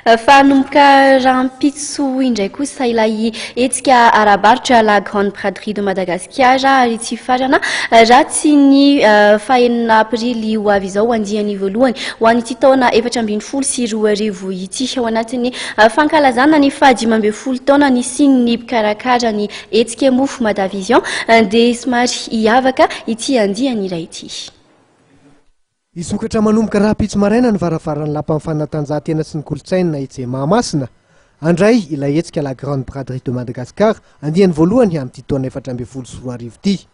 Fa hanomboka rahampitso indray kosa ilay hetsika ara-barotra La Grande Braderie de Madagascar ary tsy hifarana raha tsy ny fahenina aprily ho avy izao andiany voalohany ho an'ity taona 2014 ity. Ao anatin'ny fankalazana ny faha-15 taona nisian'ny mpikarakara ny hetsika moa Madavision dia somary hiavaka ity andiany iray ity. Hisokatra manomboka rahampitso maraina ny varavaran'ny Lapan'ny fanatanjahantena sy ny kolontsaina etsy Mahamasina. Handray ilay hetsika La Grande Braderie de Madagascar andiany voalohany amin'ity taona 2014 ity.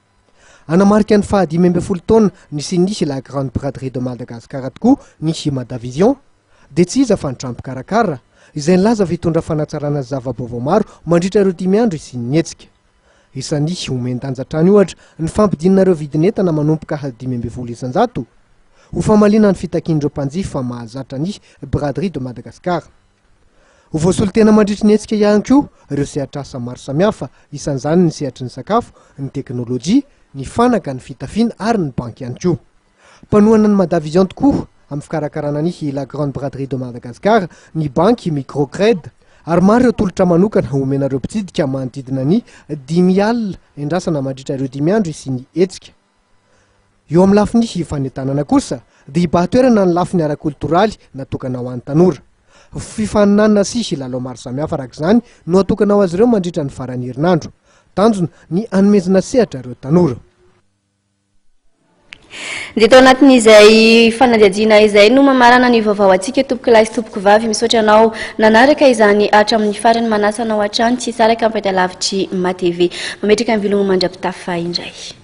Hanamarika ny faha 15 taona nisian'ny La Grande Braderie de Madagascar tokoa ny Madavision dia tsy iza fa ny trano mpikarakara izay nilaza fa hitondra fanatsarana sy zava-baovao maro mandritra ireo dimy andro hisian'ny hetsika. Isan'ny omen-danja hatrany ohatra ny fampidinana ireo vidin'entana manomboka 15% ho famaliana ny fitakian'ireo mpanjifa mahazatra ny Braderie de Madagascar. Ho voasolo tena mandritry ny hetsika ihany koa ireo sehatr'asa maro samihafa, isan'izany ny sehatry ny sakafo, ny teknolojia, ny fanaka, ny fitafiana ary ny banky ihany koa. Mpanohana ny Madavision tokoa amin'ny fikarakarana ny La Grande Braderie de Madagascar ny banky Microcred ary maro ireo tolotra manokana homena ireo mpitsidika manodidina ny 50 alina endrasana mandritra ireo dimy andro hisian'ny hetsika. Eo amin'ny lafiny fanentanana kosa dia hibahan-toerana ny lafiny ara-koltoraly natokana ho an'ny tanora. Fifaninanana sy lalao maro samihafa araka izany no hatokana ho azy ireo mandritra ny faran'ny herinandro. Tanjona ny hanomezana sehatra ireo tanora. Dia tao anatin'izay fanadihadiana izay no mamarana ny vaovao antsika tompokolahy sy tompokovavy. Misaotra anao nanaraka izany hatramin'ny farany. Manasa anao hatrany tsy hisaraka amin'ny fahitalavitry MATV. Mametraka ny veloma mandra-pitafa indray.